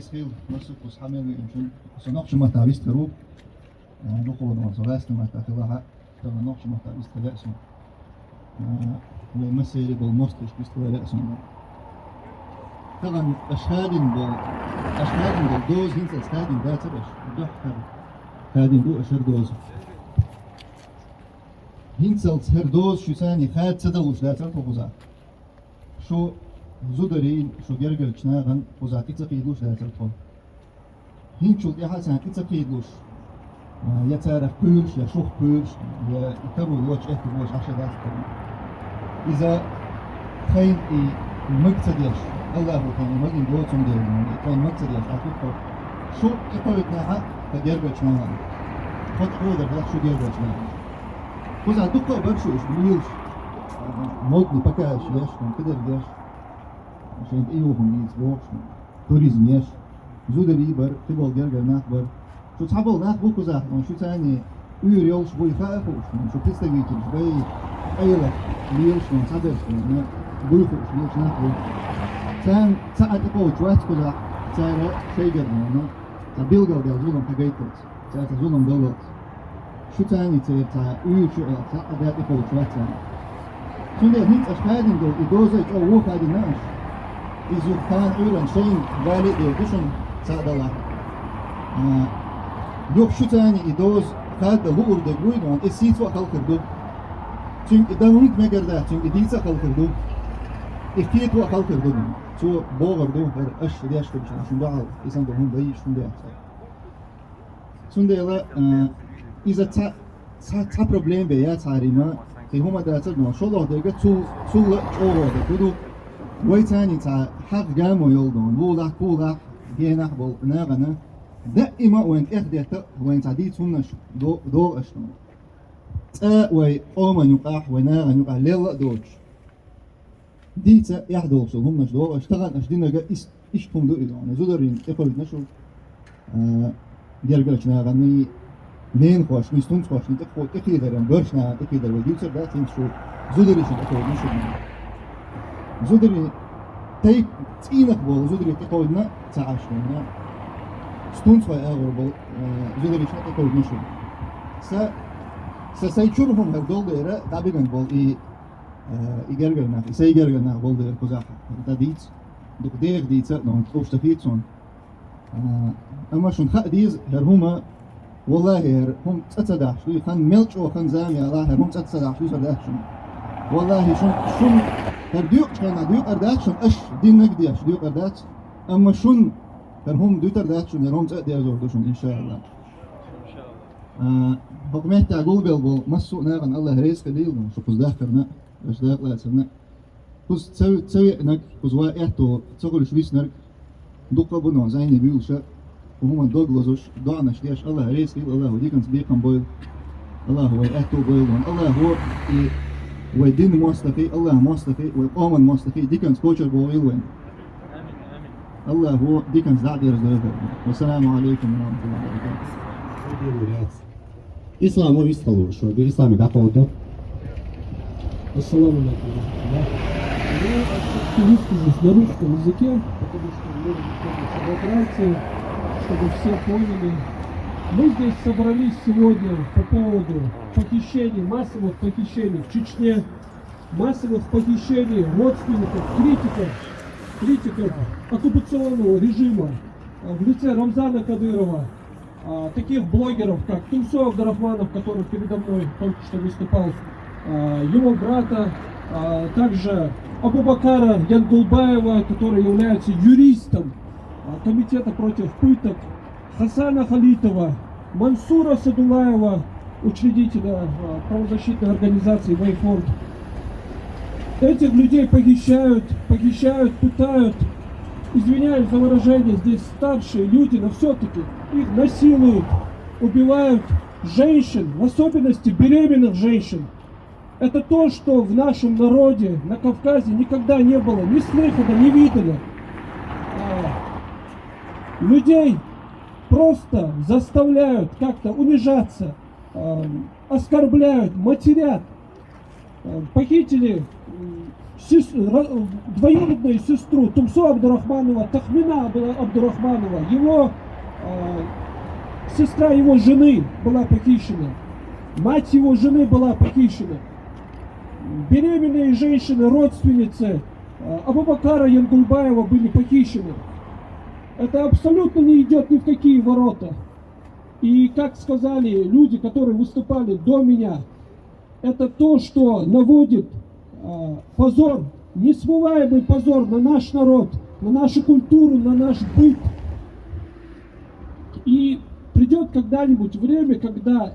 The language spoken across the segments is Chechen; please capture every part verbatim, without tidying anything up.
Хил, масук ус хьамел виъ инчун, со нохча маттахь вистхир ву. Э, дукха ван со гӀаьста маттахь хилахьа, тахана нохча маттахь вистхиле а со. Э, вай массеран болу мостагӀашка вистхиларе а со. Тахана аша хадийна болу, аша хадийна болу доза хӀинцалц хадийна дацара аша? Дуьххьара хадийна ду аша хӀара доза. ХӀинцалц хӀара доза шуьца хада ца далуш дацара тхо кхузахь? Шу зударийн, шу гергарчу нахана кхузахь тӀе ца кхийдалуш дацара тхо? ХӀинцачул тӀаьхьа царна тӀе ца кхийдалуш, а, я царах кхуьйлуш, я шух кхуьйлуш, я и таро йоцуш, эхь йоцуш Ӏаш дац тхо. Иза тхайна и мага ца деш, Аллахо тхайна и магийна доцу хӀума дела, и тхайна мага ца деш, ахь хӀутту. Шу тӀекхойдинехь а тхан гергарчу нахана. Тхо тӀекхоьдур дац шу гергарчу нахана. Кхузахь дуккха а бара шу уьш лелаш, модный показаш еш, кхидерг еш, шайна тӀеюхам йийца бохуш, туризм еш, зударий бара, кхиболу гергара нах бара. Шу цхьаболу нах бу кхузахь, шуьца уьйр йолуш буй хаа хууш, шу представительш бай, къайлах лелаш цхьаберш буй хууш лелаш нах бу. Царна цхьа а тӀекхочуш вац кхузахь, цара шайгара цхьа билгалдаьлла зулам хьагайталц. Цаьрца зулам даллалц. Шуьца церан цхьа уьйр шу а, цхьа а даьтта кхочуш вац царна. Цундела хӀинца аша хадийна долу и доза а чӀогӀа вон хадийна аша. Иза юха кхана Ӏуьйранна шайна гали а дер ду шуна цхьа а далахь. А, юха шуьца и доза хаддан луур дерг вуй, и сийцо а хала хир ду. Цуьнга и дан хӀунда мегар дац, цуьнга и дийца а хала хир ду. И кхето а хала хир ду. Цо богӀур ду, хӀара аша деш хилча, шуна дуьхьал, и санна долу хӀума дан йиш хӀунда яц. Цундела, а, иза цхьа, цхьа, цхьа проблема бен яц хьарима, и хӀума дацар, но шолгӀа дерг цул, цул а чӀогӀа дерг ду. Вай царний цхьа хьагӀ гамо йолу ду, вулахь, кулахь, генахь болу нахана. Даима а вайн тӀехдетта, вайн цхьа дийца хӀуманаш до-, догӀу аша ду. ЦӀа а вай къоман юкъахь, вай нахана юкъахь лелла а доцуш. Дийца эхь долуш долу хӀуманаш догӀу аша, тахана аша динарг а ис-, иштта хӀума ду иза. Зударийн тӀекхойдина шу, а, гергарчу наханий, ненахошний, стунцхошний тӀекхо-, тӀекхийдаран, боьрша нахана тӀекхийдар вай дуьйцур дац, хӀинца шу зударийн шу тӀекхойдина шу. Зударийн тайп-, цӀийнах болу зударийн тӀекхойдина ца Ӏаш хӀума. Стунцхой агӀор болу, а, зударийн шу тӀекхойдина шу. Са, са сайн чуьра хӀума хӀара долу дера дӀабиган болу и Э, и гергара нах, и сайн гергара нах болу дера кхузахь дан дийца, дукха деха дийца, но хӀунда тӀуш ца хица суна. Э, амма шуна хаа деза, хӀара хӀума, валлахӀи, хӀара хӀума цӀа ца дахьаш дуй, хан мел чӀогӀа хан зама ялахь, хӀара хӀума цӀа ца дахьаш дуьсур дац шуна. ВаллахӀи, шуна, шуна хӀара доькъучу хенахь доькъур дац шуна, аша диннарг а деш доькъур дац, амма шуна хӀара хӀума дуьтур дац шуна, хӀара хӀума цӀа а дерзор ду шуна, иншааллахӀ. А, хӀокху меттехь гулбелла болу массо а нахана Аллах реза хилийла, шу кхуза дахкарна, аша дакъалацарна. Кхуза ца, ца веанарг, кхуза ван аьтто ца хуьлуш виснарг, дуккха а бу нах зайне буьйлуша, хӀуманна дог лозуш, доӀанаш деш, Аллах реза хила, Аллахо диканца бекхам бойла, Аллахо вай аьтто бойла вайн, Аллахо и вай динан мостагӀий, Аллахьан мостагӀий, вай къоман мостагӀий диканца кочар бохийла вайн. Аллахо диканца дӀа а дерзадойла. Вассаламу алейкум ва рахматуллахи ва баракатух. Ислам вистхалур, шо бир Исламик дӀакховда. Ассаламу алейкум ва рахматуллах. Я всё-таки выскажусь на русском языке, потому что мне нужно во Франции, чтобы все поняли. Мы здесь собрались сегодня по поводу похищений, массовых похищений в Чечне, массовых похищений родственников, критиков, критиков оккупационного режима, а, в лице Рамзана Кадырова, а, таких блогеров, как Турсо Абдрахманов, который передо мной только что выступал, а, его брата, а, также Абубакара Янгулбаева, который является юристом, а, Комитета против пыток, Хасана Халитова, Мансура Садулаева, учредителя, а, правозащитной организации «Вайфонд». Этих людей похищают, похищают, пытают. Извиняюсь за выражение, здесь старшие люди, но всё-таки их насилуют, убивают женщин, в особенности беременных женщин. Это то, что в нашем народе, на Кавказе никогда не было ни слыхано, ни видано. А, людей просто заставляют как-то унижаться, а, оскорбляют, матерят. А, похитили, м, сес-, ро-, двоюродную сестру Тумсо Абдурахманова, Тахмина Абду-, Абдурахманова, его, э, сестра его жены была похищена, мать его жены была похищена, беременные женщины, родственницы, э, Абубакара Янгульбаева были похищены. Это абсолютно не идет ни в какие ворота. И, как сказали люди, которые выступали до меня, это то, что наводит, а, позор, несмываемый позор на наш народ, на нашу культуру, на наш быт. И придет когда-нибудь время, когда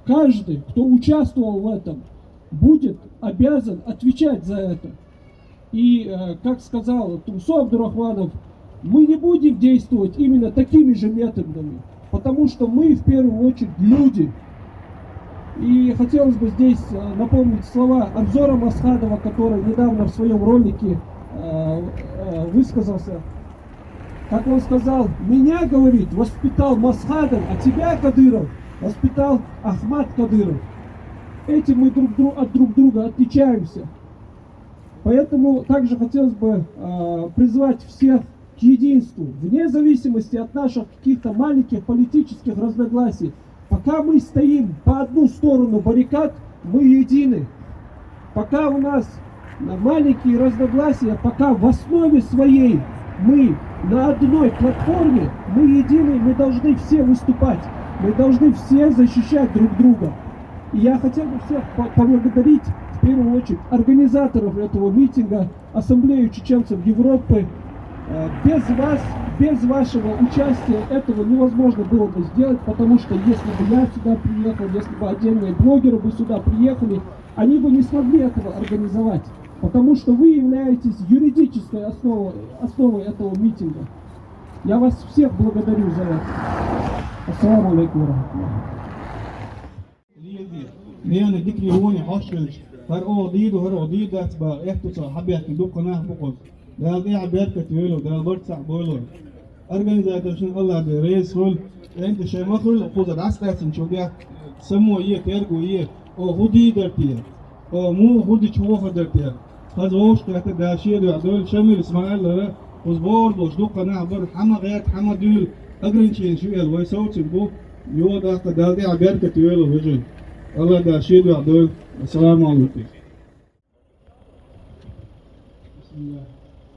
каждый, кто участвовал в этом, будет обязан отвечать за это. И, э, как сказал Тумсо Абдурахманов, мы не будем действовать именно такими же методами, потому что мы в первую очередь люди. И хотелось бы здесь, э, напомнить слова Анзора Масхадова, который недавно в своем ролике, э, э, высказался. Как он сказал: «Меня, говорит, воспитал Масхадов, а тебя, Кадыров, воспитал Ахмад Кадыров». Этим мы друг дру-, от друг друга отличаемся. Поэтому также хотелось бы, э, призвать всех к единству, вне зависимости от наших каких-то маленьких политических разногласий. Пока мы стоим по одну сторону баррикад, мы едины. Пока у нас маленькие разногласия, пока в основе своей мы на одной платформе, мы едины, мы должны все выступать, мы должны все защищать друг друга. И я хотел бы всех по-, поблагодарить, в первую очередь, организаторов этого митинга, Ассамблею чеченцев Европы. Э, без вас, без вашего участия этого невозможно было бы сделать, потому что если бы я сюда приехал, если бы отдельные блогеры бы сюда приехали, они бы не смогли этого организовать, потому что вы являетесь юридической основой, основой этого митинга. Я вас всех благодарю за это. Ассаламу алейкум ва рахматуллах. Лелде, нена дикри вони хьош хилча, хӀара оха дийду, хӀара оха дийр дац баха, эхту ца хьабеттина дукха нах бу кхуза. Дала тӀехьа беркат йойла, Дала барт цхьаъ бойла. Организаторшна Аллах Дела реза хуьлда, кӀентий шайн ма хуьлда кхуза дӀасакъаьстинчул тӀехьа, само е, терго е, оха хӀун дийр дар те, оха муха хӀун дича хьоахадара те. Хаза вовшахкхетта, Дала шен дуьхьа дойла, Шамилас ма-аллара, кхуза бохург болуш дукха нах бара, хьан ма гӀерта, хьан ма дуьйла, ограниченеш ю аьлла, вай совцург бу, йоха даккха Далла тӀехьа беркат йойла вежарий. Аллах Дала шен дуьхьа дойла. Ассаламу алейкум. Бисмиллах.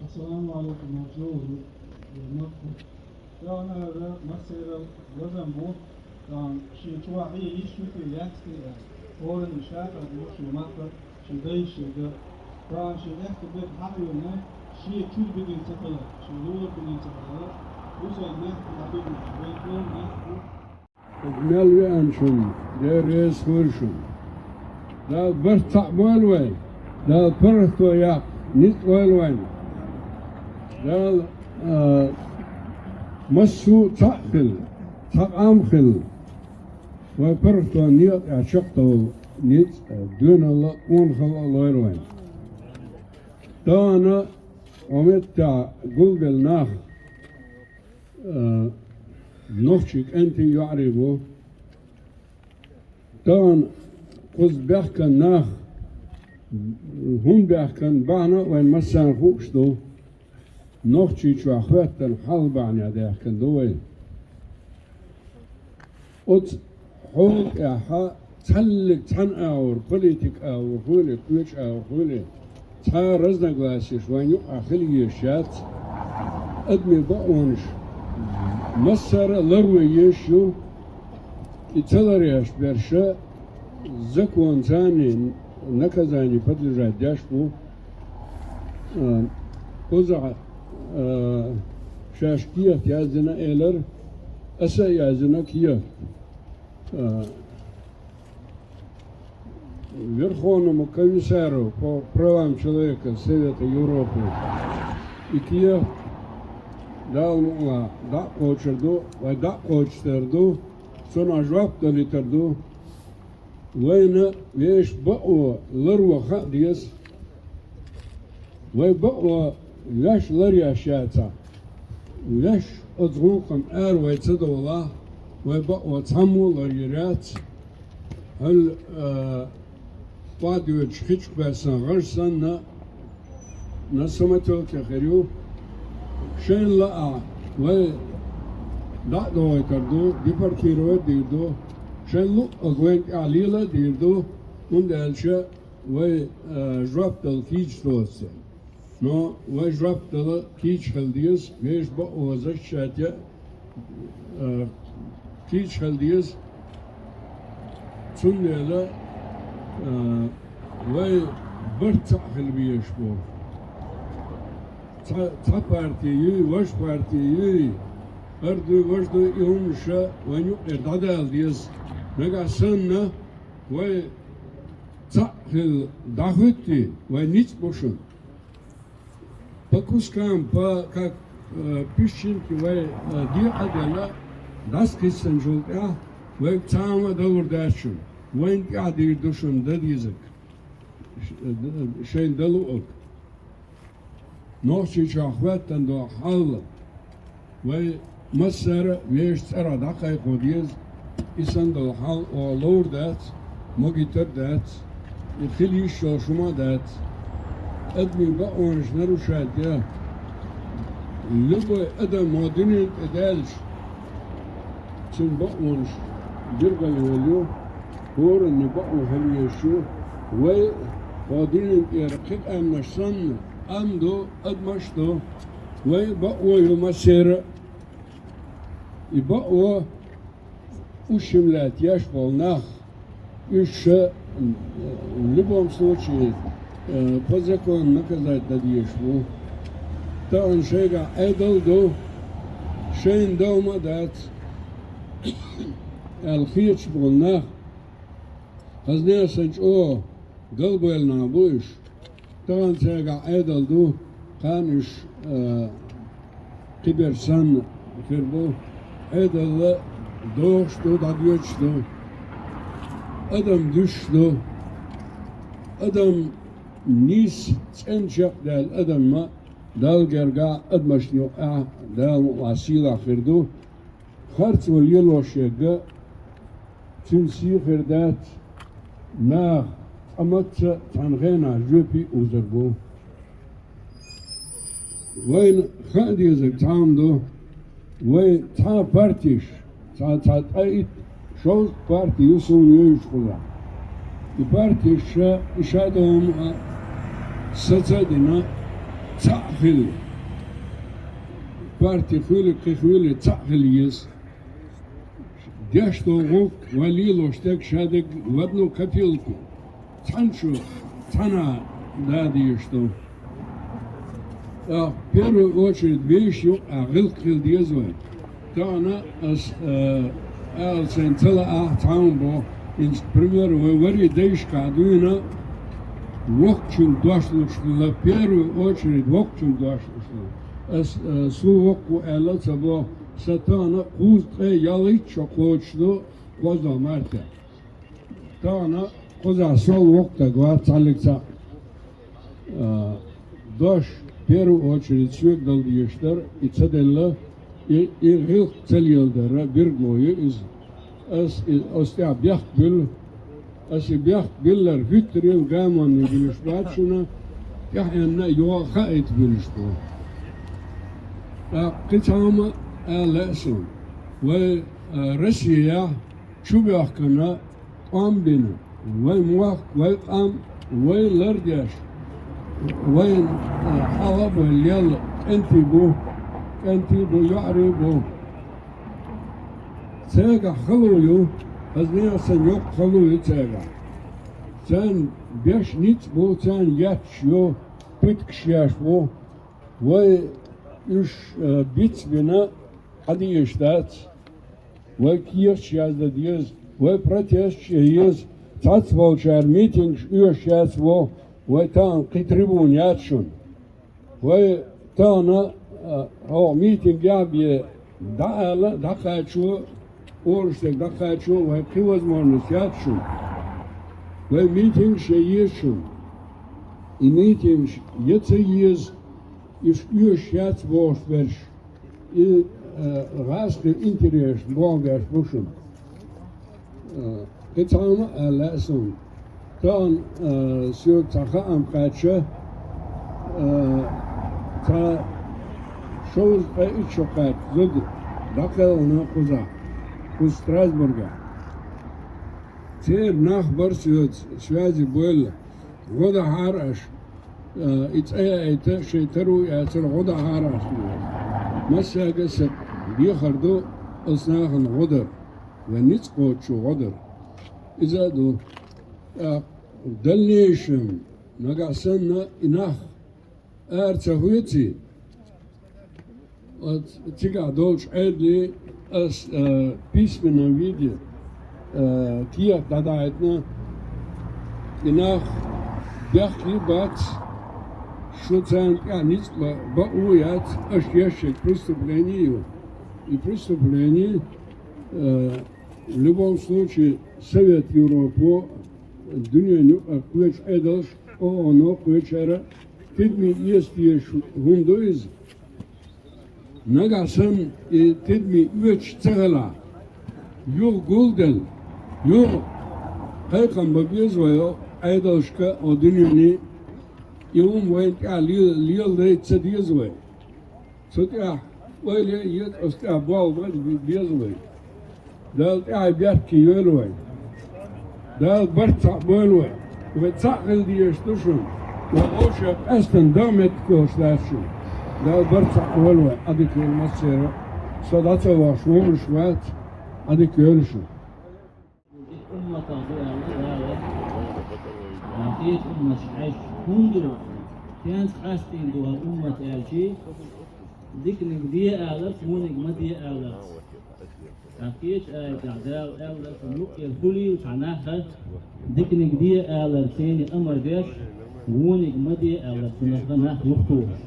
Ассаламу алейкум, Манжур. Тахана массеран лазам бу, тахана шен чохь хье йиш ю те, яц те аьлла. ХӀоранна шаьш а бу шен маттах, шен дайша шен га. Тахана шен эхта бетта хьахийна, шен чуьра бигина ца хилар, шен лулара бигина ца хилар, бусалба мехкан хьабигина, вайн къоман мехка бу. Ас мел веана шуна, Дела реза хуьлда шуна. Дала барт цхьаъ бойла вай, Дала паргӀато яккха ницкъ лойла вайна. Дала, а, массо а цхьаъ хила, цхьа къам хила, вай паргӀатонан некъа тӀехь чекхдовла ницкъ а, доьналла а, къонахалла а лойла вайна. Тахана хьо меттехь гулбелла нах, а, нохчий кӀентий, йоӀарий бу. Тахана кхуза баьхкина нах, хӀунда баьхкина бахьана а вайн массарна хууш ду, Нохчийчохь хӀоьттина хьал бахьанехь даьхкина ду вай. Оцу хьола тӀехь цхьаьллиг цхьана агӀор, политик агӀор хуьлий, кхечу агӀор хуьлий, цхьа а разногласеш вайн юкъахь хила езаш яц. Адамийн бакъонаш массара а ларван езаш ю, и ца ларъеш берш а законца наказание подлежать деш бу. А, кхузахь, а, шаьш кехат яздина элира, аса а яздина кехат. А, Верховному комиссару по правам человека Совета Европы и кехат, Дала мукъалахь, дӀа а кхочур ду, вай дӀа а кхочуш дар ду, цунах жоп далийтар ду. Вайна вешан бакъо ларван хаа деза. Вай бакъо ваьш ларъеш яцахь, ваьш оцу гӀуллакхана ара вай ца довлахь, вай бакъо цхьаммо а ларйийр яц. Хьал, а, охьадоьдуш хи чу кхоьссина гӀаж санна, На самотёке хир ю. Шайн лаахь вай дӀа а дохуьйтур ду, депортировать а дийр ду. Шайн луъург вайна тӀехь лела а дийр ду, хӀунда аьлча вай, э, жоп дала кийча доцу. Но вай жоп дала кийча хила деза, вешан бакъо защищать ян, э, кийча хила деза. Цундела, э, вай барт цхьаъ хила безаш бу. Цхьа, цхьа парти юй, важа парти юй, хӀара дуй, важа дуй, и хӀуманаш вайна юкъера дӀадала деза. Нагахь санна вай цхьаъ хила дӀахӀуьттий, вай ницкъ бу шуна. По кускам, по, как, э, песчинки вай, э, декъа а делла, дӀасакхиссинчул тӀаьхьа вайга цхьа хӀума а далур дац шуна. Вайна тӀехь дийр ду шуна дан дезарг, ш-, э, шайна дан луург. Нохчийчохь хӀоьттина долу хьал вай массара а вешан цӀарах дӀакхайкхо деза. И санна долу хьал оха ловр дац, могуьйтур а дац, и хила йиш йолуш хӀума а дац. Адамийн бакъонаш нарушать ян, любой адам ма дуьнен тӀе даьлча, цуьнан бакъонаш билгалйолу ю, хӀоранна бакъо хила езаш ю. Вай хӀокху дуьнен тӀера кхин къаьмнаш санна, къам ду, адамаш а ду, вай бакъо ю массеран а. И бакъо ущемлять еш болу нах, уьш ша, м, в любом случае, э, по закону наказать дан дезаш бу. Тахана шайгахь Ӏедал а ду, шайна дан хӀума а дац аьлла хеташ болу нах, хазна а санна чӀогӀа галбевлла нах бу уьш. Тахана цаьргахь Ӏедал ду, кхана уьш, а, кхиберш санна хир бу. Ӏедал дохуш ду, дӀадоьдуш ду. Адам дуьсуш ду. Адам нийса цӀена чекхдаьлла адам ма Далла гергахь адамашна юкъахь Дала мукъалахь сийлахь хир ду. Харцо лелош ерг цуьнан сий хир дац, наха цкъа мацца а цхьана хенахь жоьпе а узур бу. Вайна хаа дезарг цхьа хӀума ду, вай цхьа а партеш, цхьа, цхьа ткъе итт, шовзткъа парти ю суна йовзуьйтуш. И партеш ша, и шадолу хӀума а саца а дина, цхьаъ хила. Парти хуьлий, кхин хуьлий, цхьаъ хила еза. Деш долу гӀуллакх вай лелош дерг ша дерг в одну копилку. Цхьана чу, цхьана а дадийш ду. ТӀаккха в первую очередь вешан юкъахь гӀиллакх хила деза вайн. Тахана ас, э, ала сайн ца лаахь цхьа хӀума боху, хӀинца, к примеру, вай вари дайшкахь дуьйна воккхачун дош луш хилла, в первую очередь воккхачун дош луш хилла. Ас, э, суна воккха ву аьлла а ца боху, сан тахана кхузткъе ялхитта шо кхочуш ду кхозлагӀа мартех. Тахана кхузахь сол воккха стаг вац цхьаллиг цхьаъ. А, дош, в первую очередь, соьга дала дезаш дара, и ца делла, и, и гӀиллакх ца леладара билгало ю иза. Ас и, оцу тӀехь бехк буьллу, ас и бехк биллар хӀуьттаренна, гамонна буьллуш бац шуна, тӀаьхьенна а йоха хаийта буьллуш бу. ТӀаккха кхин цхьа хӀума ала лаьа суна. Вай, а, Россияхь чубоьхкина, тӀом бина, вайн мохк, вайн къам, вай лардеш, вайн, а, хьалха а бевлла лелла кӀентий бу, кӀентий бу, йоӀарий бу. Цаьргахь хало ю, хазна а санна йоккха хало ю цаьргахь. Царна беш ницкъ бу, царна етташ ю, пуьтигаш еш бу. Вай уьш, а, бицбина, хьадийш дац. Вай кехаташ яздан деза, вай протесташ ян еза, цхьацца болчара митингаш оьшуш яц ву, вай тахана кхин трибуна яц шуна. Вай тахана, а, хӀокху митингехь бен дӀаала, дӀакхачо, орушдерг дӀакхачо, вай кхин возможность яц шуна. Вай митингаш ян еза шуна. И митингаш ян ца еза, уьш оьшуш яц бохуш берш. И, э, гӀазкхийн интересаш боху беш бу шуна. Э, кхин цхьа хӀума а ала лаьа суна. Тахана, э, соьга цхьа хаам кхаьчча, Э, цхьа шовзткъе итт шо кхаьчча зуда дӀакхелхина кхузахь, кхуза Страсбургехь. Церан нах бара соьца связи бевлла, гӀо дахьара аша, э, и цӀе яийта, шайн таро яцара, гӀо дахьара аша. Массаьрга а сан дехар ду аса нахана гӀо дар, вайн ницкъ кхочуш гӀо дар. Иза а ду. ТӀаккха в дальнейшем, нагахь санна и нах ара ца хьоьций, оц-, цигахь долчу Ӏедале ас, э, письменном виде, э, кехат дӀадаийтина, и нах бехке бац, шу царна тӀехь ницкъ бан, бан а яц, аша еш ерг преступление ю. И преступление, э, в любом случае, Совет Европы, дуьненан юкъара кхечу Ӏедалша, ООН-о кхечара тидаме эца дезаш хӀума ду иза. Нагахь санна и тидаме оьцуш ца хилахь, юха гулделла, юха кхайкхам бан беза вай, о, Ӏедалшка, о, дуьнене, и хӀума вайна тӀехь ле-, леладайта ца деза вай. Цу тӀехь ойла е еза, оцу тӀехь болх бан беза вай. Дала тӀаьхье бехке йойла вай. Дала барт цхьаъ бойла вай. Вай цхьаъ хила дезаш ду шуна. Вай вовшех къаьстина дан меттиг йолуш дац шуна. Дала барт цхьаъ бойла вай. Ӏадика йойла массеран а. Со дӀа ца вахча вовнаш вац. Ӏадика йойла шуна. Дика умматах ду аьлла Дала. Кхечу умматаш хьаьжча, хӀунда ду? Кенца къастийна ду хӀара уммат аьлчи, диканиг де аларца, вониг ма де аларца. Ткъа кхечу аятехь Дала аьлла, шун юкъера хуьлийла цхьа нах, диканиг де аларца церан амар деш, вониг ма де аларца цунах нах юхатухуш.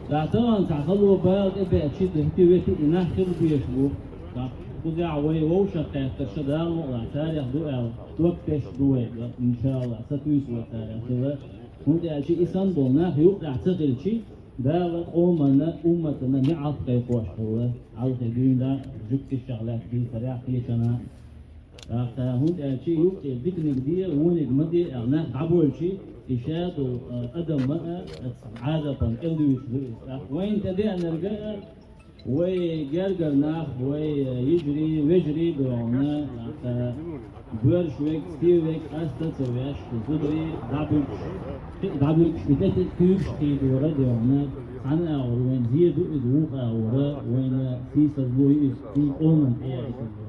Ткъа тахана цхьа хало бала тӀе беача, хӀинца вети и нах хила безаш бу. Ткъа кхузахь вай вовшах кхеттарш Дала мукъалахь царех ду аьлла, дог тесна ду вай, иншааллахӀ, сатуьйсу вай царех хила. ХӀунда аьлча и санна болу нах юкъахь ца хилчи, Дала къоманна, умматана неӀалт кхайкхош хилла, хьалхе дуьйна жуьгташах лаьцна дийцарехь, кхечанхьа. ТӀаккха хӀунда аьлча юкъе диканиг де, вониг ма де аьлла нах дӀабоьлчи, и ша долу, а, адам а, а, Ӏазапан кӀел дуьйцуш ду иза. ТӀаккха вайна тӀедеанарг а, вай гергара нах, вай, а, йижарий, вежарий а ду хьуна, тӀаккха боьрша верг, стен верг, къаста а ца веш, зударий дӀабуьгуш, кхин а дӀабуьгуш, и тӀе тӀе куьйгаш кхийдора а ду хьуна, цхьана агӀор вайна зен ду иза, вукху агӀора вайна сийсазло ю иза, кхунна къоман тӀе яьлла ду.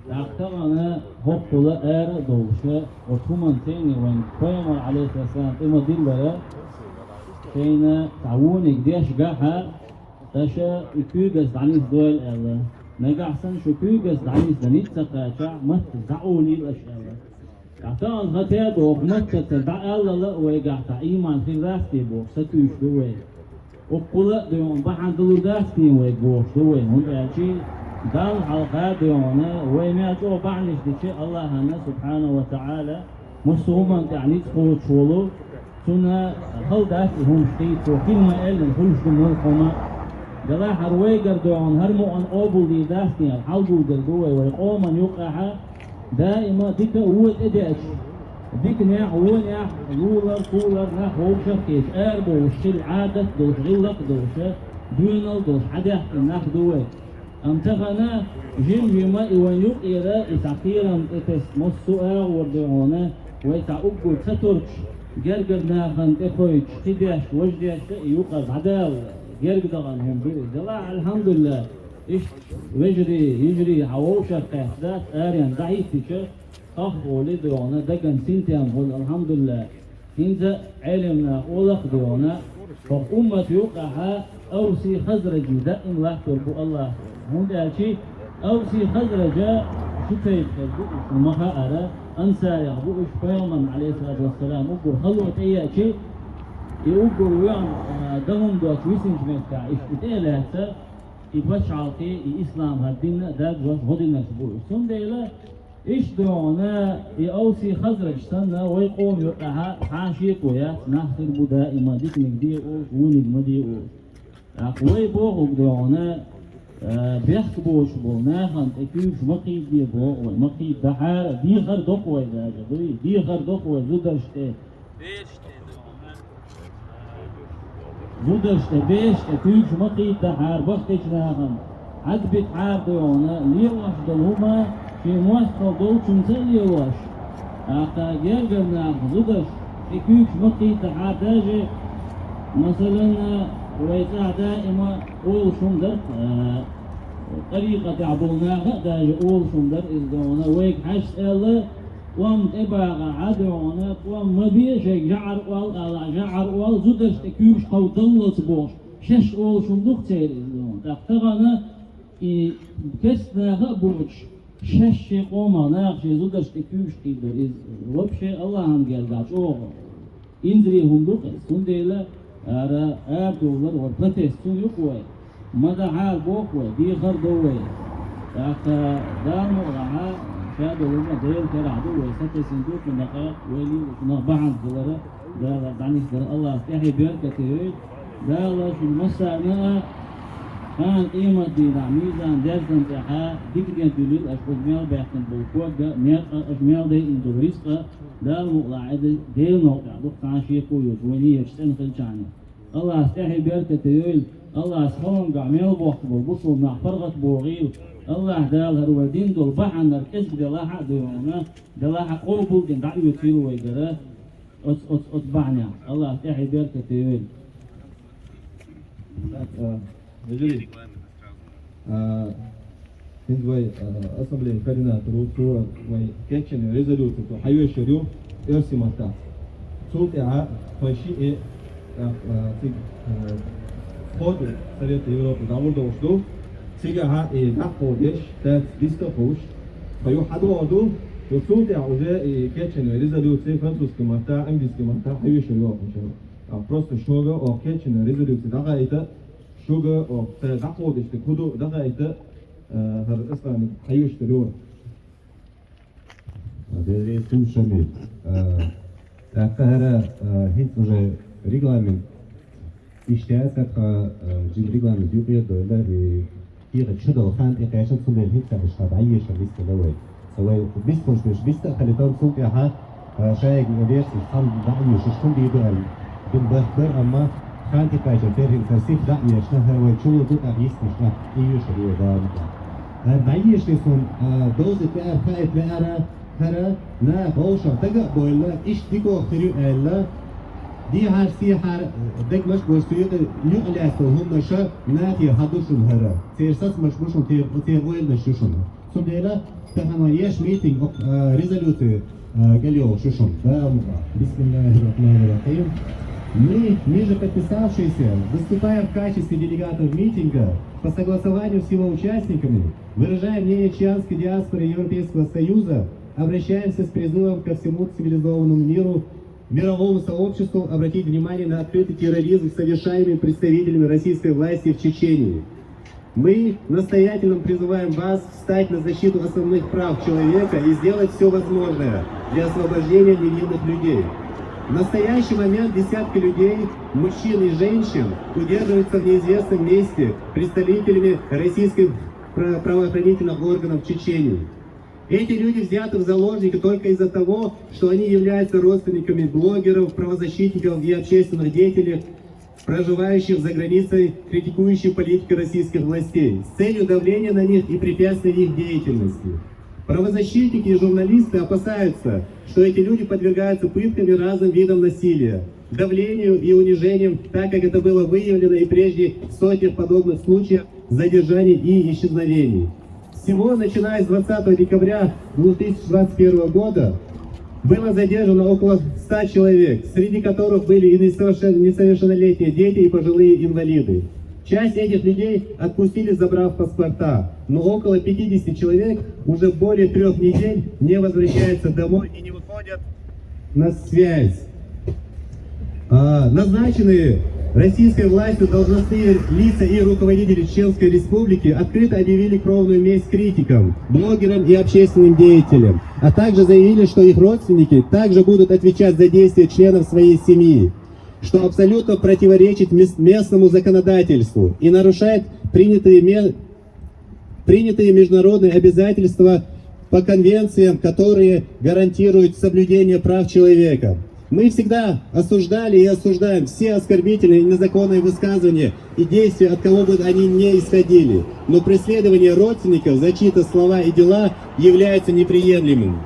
ТӀаккха тахана хӀоккхула ара а довлуша, оцу хӀуманца вайн пайхамар, Ӏалайхиссалам, тӀе ма-диллара, шайна цхьа вониг деш гахьа, аша и куьйгаш дӀанисдойла аьлла. Нагахь санна шу куьйгаш дӀанисдан ницкъ ца кхачахь, маттаца дӀаолийла аша аьлла. Ткъа тахана хӀатта а боху, маттаца дӀааллала а вайгахь цхьа ийман хир дац те боху, сатуьйсуш ду вай. Уккхула а ду хьуна бахьана далур дац те вайга бохуш ду вай, хӀунда аьлча Далла хьалха а ду хьуна, вай мел чӀогӀа бахьанаш дича Аллахьана, субхьанаху ва таӀала, массо а хӀуманна тӀехь ницкъ кхочуш волу, цунна хала дац и хӀумаш хийца, цо хила ма-аьллина хуьлуш ду муьлхха хӀума. Делахь хӀара вайгара ду хьуна, хӀара мукъана къобалдийр дац те, хьалгулдина ду вай, вай къоман юккъехь, даима дика а, вон а тӀедеача, диканехь а, вонехь а, лулар а, кулар а нах вовшах а кхеташ, арабовлуш хилла, Ӏадат а долуш, гӀиллакх а долуш, доьналла а долуш, хьадаьккхина нах ду вай. Амма тахана жим-жима и вайн юкъера и цхьа кхерам тӀетесна массо а агӀор ду хьуна, вай цхьа уггар ца туртуш, гергара нахана тӀекхоьйтуш, кхидеш, важа деш а и юкъара дӀадала, герга дахана хӀума ду иза. Делахь, алхьамдулиллахӀ, иштта вежарий, йижарий хьан вовшах кхетта дац, аренна дӀахӀиттича, хах а гӀоле ду хьуна, дагана синтем хуьлу, алхьамдулиллахӀ. ХӀинца Ӏелам наха олакх а ду хьуна, хӀокху уммат юккъехь Авси Хазраджий даим латтор бу Аллах. ХӀунда аьлча Авси Хазраджа шу тайпа хир ду, уьш ма хаара, ансарех бу уьш, пайхамарна, Ӏалайхиссалату вассалам, уггар хало тӀееача, и уггар веана, а, дан хӀума доцуш висинчу меттехь, иштта тӀе а лаьцна, и пачхьалкхе, и ислам хӀара дин а дагош гӀо динарш бу уьш. Цундела, иштта ду хьуна, и Авси Хазрадж санна, вай къоман юккъехь цхьа а шеко яц, нах хир бу даима, диканиг де олуш, вониг ма де олуш. ТӀаккха вай бохург ду хьуна, а, бехк боцуш болу нахана тӀе куьйгаш ма кхийде боху вай, ма кхийдахьара, дехар доккху вай даже, дуй, дехар доккху вай зударшна тӀе. Берашна тӀе ду хьуна. Зударшта, бешашта куьйгаш ма кхийттахьара бахкийча нахана. Хьадбитахьара дуьхьана лелош долу хӀума шен мостагӀа долчунца а лелош. ТӀаккха гергара нах зударшта и куьйгаш ма кхийттахьара даже, масалан, вай цӀахь даима олуш хӀума дара, а, ТӀарикъатехь болу наха а даже олуш хӀума дара иза дуьхьана. Вайга хьаьжча аьлла, тӀом тӀебагӀахьа дуьхьана, тӀом ма бе шайга жаӀар оал, ала жаӀар оал, зударшта тӀе куьйгаш кховдаллалц бохуш, шаьш олуш хӀума ду-кх церан иза дуьхьана. ТӀаккха тахана и керста наха а боцуш, шаьш шен къомах наха шен зударшта тӀе куьйгаш кхийдара иза вообще Аллахьан гергахь чӀогӀа инзаре хӀума ду-кх иза. Цундела ара арадовлар вара протест цунна ю-кх вай. Ма дахьара боху вай, дехар до вай. ТӀаккха Дала мукъ лахьа, ша долу ма Делан карахь ду вай, сатесна ду цунах, вай лелочунах бахьана хилара, Дала дӀанисдара Аллас тӀаьхье беркате йойла. Дала шуна массарна а, кхана къематдийнахь мизан дерзан тӀехьа дика ден дуьллийла аша кхуза мел баьхкина болу ког а, некъ а, аша мел дайина долу рицкъ а, Дала мукъ лахьа, Делан новкъа тӀехь ду-кх цхьана шеко йоцу вайн езаш цӀена хилчахьана. Аллас тӀаьхье беркате йойла, Аллас хӀорамгахь мел бохку болу бусулба нах паргӀат бохийла, Аллах Дала хӀара вай дина долу бахьанар кӀезиг делахь а дуьхьана, делахь а къобалдина дӀаоьцийла вайгара оцу, оцу, оцу бахьанехь. Аллас тӀаьхье беркате йойла. Так, а, Вежарий, а, хӀинца вай, а, ассамблея координатор ву, цо вай кечйина резолюци цо хьайоьшур ю оьрсийн маттахь. Цул тӀаьхьа тхо шиъ, а, а, цига, а, сход Совета Европы дӀагӀур долуш ду. Цигахьа и дӀакховдеш, цаьрца дистхуьлуш, тхо юха хьадогӀур ду. Цул тӀаьхьа уже и кечйина резолюци французский маттахь, английский маттахь хьайоьшур ю оха. А, просто шуьга оха кечйина резолюци дӀахаийта, шуьга оха цара дӀакховдийча дерг хӀун ду дӀахаийта, а, хӀара Асланга хьайоьшур ю. Дерриг а шуна. А, тӀаккха хӀара, а, хӀинца уже регламент иштта яц, тӀаккха, а, жима регламент юкъа а дойла, и кехат чу дала хан тӀекхаьчна, цундела хӀинца аша тхан дӀаешар вист ца вай. Ца вай вист хӀунчаш беш вист а хилийтан, цул тӀаьхьа, а, шайга версеш цхьаьна дӀа а йоьшуш, хӀун дийр ду аьлла, дина барт бара, амма хан тӀекхаьчна терхӀинца сиха дӀа а ешна, хӀара вай чу лур ду, тӀаккха йистнаш тӀаккха и йоьшур ю вай Дала мукъ лахь. ХӀара дӀаешале суна, а, довзийта лаьара, хаийта лаьара, хӀара нах вовшах дага а бойла, иштта дика хир ю аьлла, дехьара-сехьара, дегнаш а беш, цу юкъа, юкъа лаьцна хӀуманаш нахе хьан ду шуна хӀара. Церан сацамаш бу шуна, церан, церан ойланаш ю шуна. Цундела тахана еш митинг, а, резолюци, а, кӀел йолуш ю шуна. Да, Аллах. بسم الله الرحمن الرحيم. Мы, ниже подписавшиеся, выступая в качестве делегатов митинга, по согласованию с его участниками, выражая мнение чианской диаспоры Европейского Союза, обращаемся с призывом ко всему цивилизованному миру, мировому сообществу обратить внимание на открытый терроризм, совершаемый представителями российской власти в Чечении. Мы настоятельно призываем вас встать на защиту основных прав человека и сделать все возможное для освобождения невинных людей. В настоящий момент десятки людей, мужчин и женщин, удерживаются в неизвестном месте представителями российских пра-, правоохранительных органов Чечении. Эти люди взяты в заложники только из-за того, что они являются родственниками блогеров, правозащитников и общественных деятелей, проживающих за границей, критикующих политики российских властей, с целью давления на них и препятствия их деятельности. Правозащитники и журналисты опасаются, что эти люди подвергаются пыткам и разным видам насилия, давлению и унижениям, так как это было выявлено и прежде в сотнях подобных случаев задержаний и исчезновений. Всего, начиная с двадцатого декабря две тысячи двадцать первого года, было задержано около ста человек, среди которых были и несовершен-, несовершеннолетние дети, и пожилые инвалиды. Часть этих людей отпустили, забрав паспорта, но около пятидесяти человек уже более трех недель не возвращаются домой и не выходят на связь. А, назначенные российской властью должностные лица и руководители Чеченской Республики открыто объявили кровную месть критикам, блогерам и общественным деятелям, а также заявили, что их родственники также будут отвечать за действия членов своей семьи, что абсолютно противоречит мес-, местному законодательству и нарушает принятые ме-, принятые международные обязательства по конвенциям, которые гарантируют соблюдение прав человека. Мы всегда осуждали и осуждаем все оскорбительные и незаконные высказывания и действия, от кого бы они ни исходили. Но преследование родственников за чьи-то слова и дела является неприемлемым.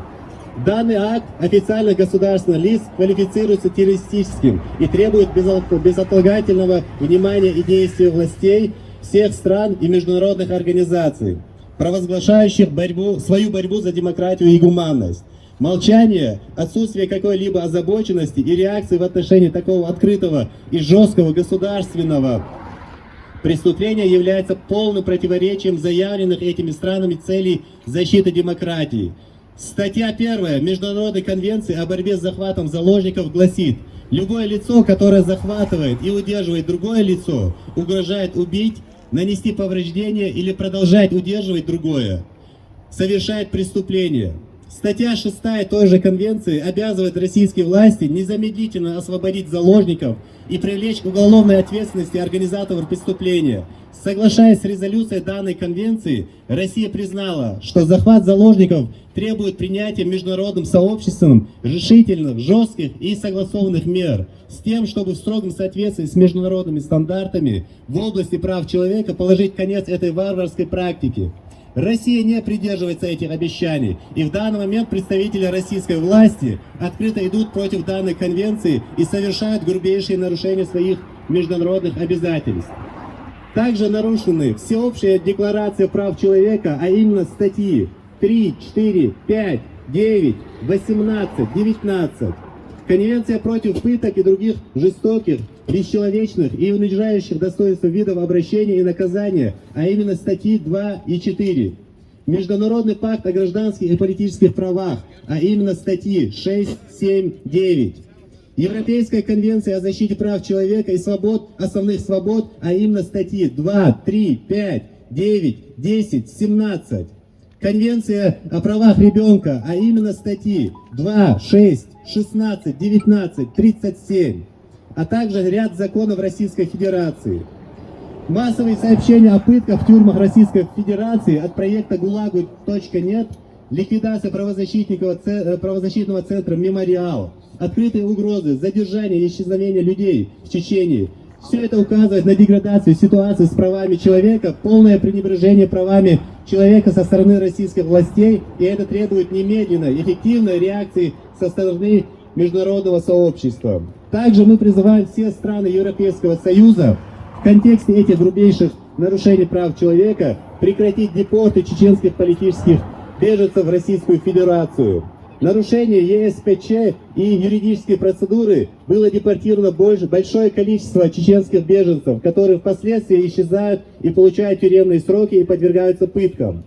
Данный акт официальных государственных лиц квалифицируется террористическим и требует безотлагательного внимания и действия властей всех стран и международных организаций, провозглашающих борьбу, свою борьбу за демократию и гуманность. Молчание, отсутствие какой-либо озабоченности и реакции в отношении такого открытого и жесткого государственного преступления является полным противоречием заявленных этими странами целей защиты демократии. Статья первая Международной конвенции о борьбе с захватом заложников гласит: «Любое лицо, которое захватывает и удерживает другое лицо, угрожает убить, нанести повреждение или продолжать удерживать другое, совершает преступление». Статья шестая той же конвенции обязывает российские власти незамедлительно освободить заложников и привлечь к уголовной ответственности организаторов преступления. Соглашаясь с резолюцией данной конвенции, Россия признала, что захват заложников требует принятия международным сообществом решительных, жестких и согласованных мер с тем, чтобы в строгом соответствии с международными стандартами в области прав человека положить конец этой варварской практике. Россия не придерживается этих обещаний, и в данный момент представители российской власти открыто идут против данной конвенции и совершают грубейшие нарушения своих международных обязательств. Также нарушены всеобщая декларация прав человека, а именно статьи три, четыре, пять, девять, восемнадцать, девятнадцать. Конвенция против пыток и других жестоких, бесчеловечных и унижающих достоинство видов обращения и наказания, а именно статьи два и четыре. Международный пакт о гражданских и политических правах, а именно статьи шесть, семь, девять. Европейская конвенция о защите прав человека и свобод, основных свобод, а именно статьи два, три, пять, девять, десять, семнадцать. Конвенция о правах ребенка, а именно статьи два, шесть, шестнадцать, девятнадцать, тридцать семь, а также ряд законов Российской Федерации. Массовые сообщения о пытках в тюрьмах Российской Федерации от проекта гулагу точка нет, ликвидация правозащитников, э, правозащитного центра «Мемориал», открытые угрозы, задержание и исчезновение людей в Чечении. Все это указывает на деградацию ситуации с правами человека, полное пренебрежение правами человека со стороны российских властей, и это требует немедленной, эффективной реакции со стороны международного сообщества. Также мы призываем все страны Европейского Союза в контексте этих грубейших нарушений прав человека прекратить депорты чеченских политических беженцев в Российскую Федерацию. Нарушение Е С П Ч и юридические процедуры было депортировано больше, большое количество чеченских беженцев, которые впоследствии исчезают и получают тюремные сроки и подвергаются пыткам.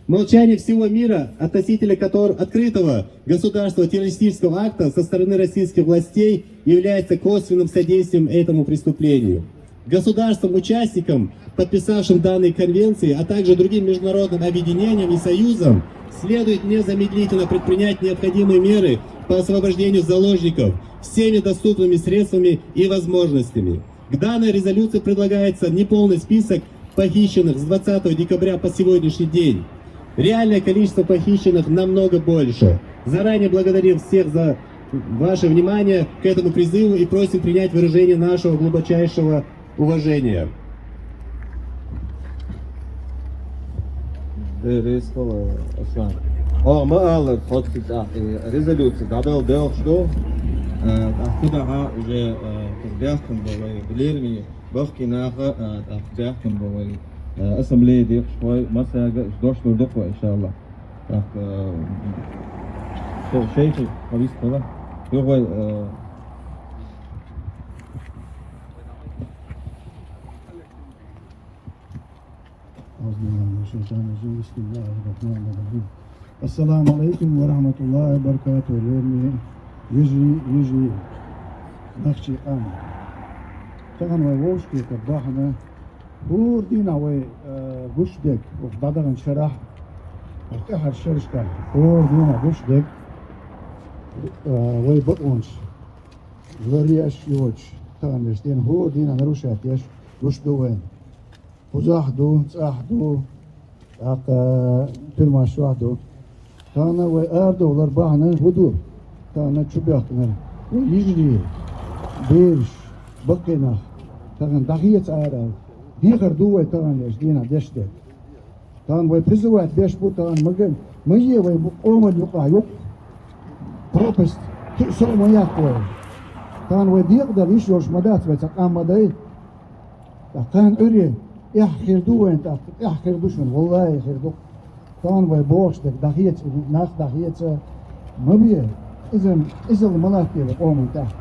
Молчание всего мира относительно которого открытого государства террористического акта со стороны российских властей является косвенным содействием этому преступлению. Государствам-участникам, подписавшим данные конвенции, а также другим международным объединениям и союзам, следует незамедлительно предпринять необходимые меры по освобождению заложников всеми доступными средствами и возможностями. К данной резолюции предлагается неполный список похищенных с двадцатого декабря по сегодняшний день. Реальное количество похищенных намного больше. Заранее благодарим всех за ваше внимание к этому призыву и просим принять выражение нашего глубочайшего уважения. Э, рейс хала, Аслан. О, ма алар, хот, э, резолюция, дадал дел, что? Э, а куда, а, уже, э, бяхтан бавай, билерми, бахки наха, э, бяхтан бавай, э, ассамблея дек, швай, масага, дош дурдук, иншаллах. Так, э, шей-, шейх, хабис хала. Югай, э, أعوذ بالله من الشيطان الرجيم. بسم الله الرحمن الرحيم. السلام عليكم ورحمة الله وبركاته. Лерни, вижи, вижи. Нахчи ам. Таган вай вовшки ка бахна. Гур дина вай, э, гуш дег, ух дадаган шарах. Ух тахар шаршка. Гур дина гуш дег. Э, вай бакунш. Варияш йоч. Таган вештен. Гур дина нарушать яш. Гуш дувен. Пузах ду, цах ду, акъ, э, пирмаш вах ду. Тана вай ар ду, лар бахна, вуду. Тана чубяхна. Вай йижарий, бераш, баккхий нах, тахан дӀахеца ара. Дехар ду вай тахан леш дийнахь деш дерг. Тахан вай призывать беш бу, тахан ма ган, ма е вай бу къоман юкъа юкъ. Пропасть, кхин а сов ма яккха вай. Тахан вай декъадала йиш йолуш ма дац, вай цхьа къам ма дай. ТӀаккха кхана Ӏуьйре эхь хир ду вайна, тӀаккха эхь хир ду шуна, валлахӀи, хир ду. Тахана вай бохуш дерг дӀахеца, нах дӀахеца ма бе. Иза, иза ма латте вай къоман тӀехь.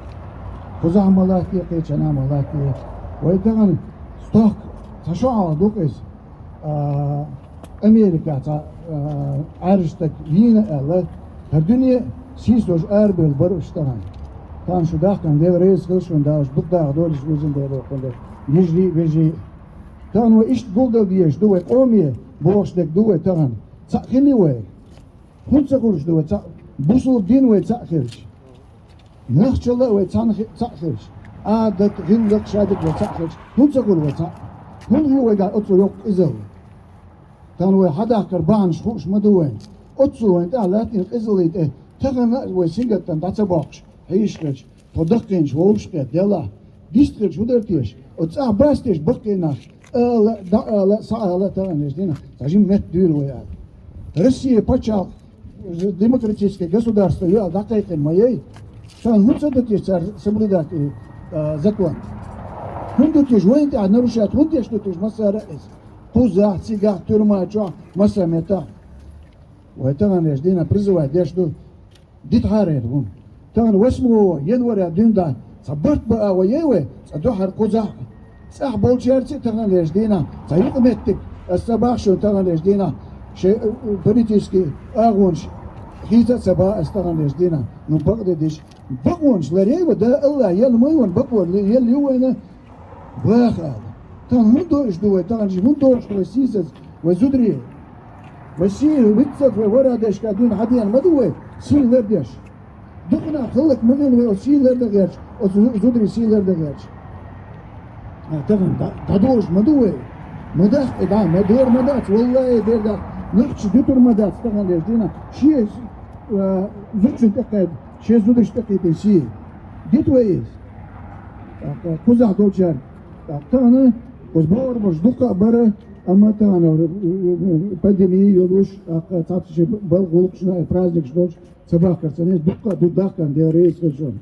Кхузахь ма латте, кхечанхьа ма латте. Вай тахана стохка цхьа шо Ӏалашо ду-кх иза. А, Америка цхьа, а, Ӏаьржа стаг вийна аьлла, хӀара дуьне сийсаза арабевлла бара уьш тахана. Тахана шу дахкана Дела реза хила шуна, Дала дукха даха долаш везан Дела воккхун дерг. Йижарий а, вежарий а. Тахана вай иштта гулдала дезаш ду вай къоме, бохуш дерг ду вай тахана. Цхьаъ хили вай. ХӀунда ца хуьлуш ду вай цхьаъ? Бусулба дин вай цхьаъ хилча. Нахчалла а вай цхьаьна хи-, цхьаъ хилча. Ӏадат, гӀиллакх, шадерг вай цхьаъ хилча. ХӀунда ца хуьлу вай цхьаъ? ХӀунда хир вайгахь оццул йоккха къизалла? Тахана вай хьадахкар бахьанаш хууш ма ду вайна. Оццул вайна тӀехь лаьттина къизаллин тӀе тахана а вай сингаттам дӀа ца боккхуш, хьийзаш хилча. Тхо даккхийнаш вовшах кхетта, делахь, дистхилча хӀун дара теша? Оцу цӀахь бац теша баккхий нах, ала, дӀаала, схьаала, тахана леш дийнахь, цхьа жима метта дуьйла вай ала. Россия пачхьалкх, демократическое государство ю аьлла дӀакхайкхина ма яй. Тахана хӀунда ца ду теша цара соблюдать и, а, закон? ХӀунда ду теша вайна тӀехь нарушать, хӀунда деш ду теша массара а иза? Кхузахь, цигахь, туьрма чохь, массара меттахь. Вай тахана леш дийнахь призывать деш ду. Дитахьара хӀара хӀума. Тахана восьмого января дуьйна дӀа цхьа барт баа вай яй вай, цкъа дуьххьара кхузахь а. ЦӀахь болчаьрца а тахана леш дийнахь, цхьа юкъаметтиг, аса ца боху шуна тахана леш дийнахь, шайн, э, э, политический агӀонаш хийца а ца боху аса тахана леш дийнахь. Ну, бакъдерг дийцича, бакъонаш ларъяй вай, да, Аллах, елла ма ю вайна бакъо, елла ю вайна, ваха ала. Тахана хӀунда дойуш ду вай, тахана хӀунда дохуш ду вай сийсаза, вай зударий? Вай сий виццалц вай вара дешка дуьйна хьадеана ма ду вай, сий лардеш. Дукха нах хӀаллак ма хилла вай оцу сий лардан гӀерташ, оцу зу-, зударий сий лардан гӀерташ. А, тахана дӀа-, дӀадолуш ма ду вай. Ма дахка дӀа, ма дера ма дац, валлахӀи, дера дац. Нохчий дуьтур ма дац, тахана леш дийнахь. Шен, а, зудчун тӀекхайда, шен зударшна тӀекхийтина сий. Дита вай иза. ТӀаккха кхузахь долчара, тӀаккха тахана, кхуза бохург бара, дуккха а бара, амма тахана, э, э, э, пандеми йолуш, тӀаккха цхьацца ши балха гӀуллакхашна, праздникаш долуш, ца бахкара ца нес, дуккха а ду дахкана, Дела реза хила шуна.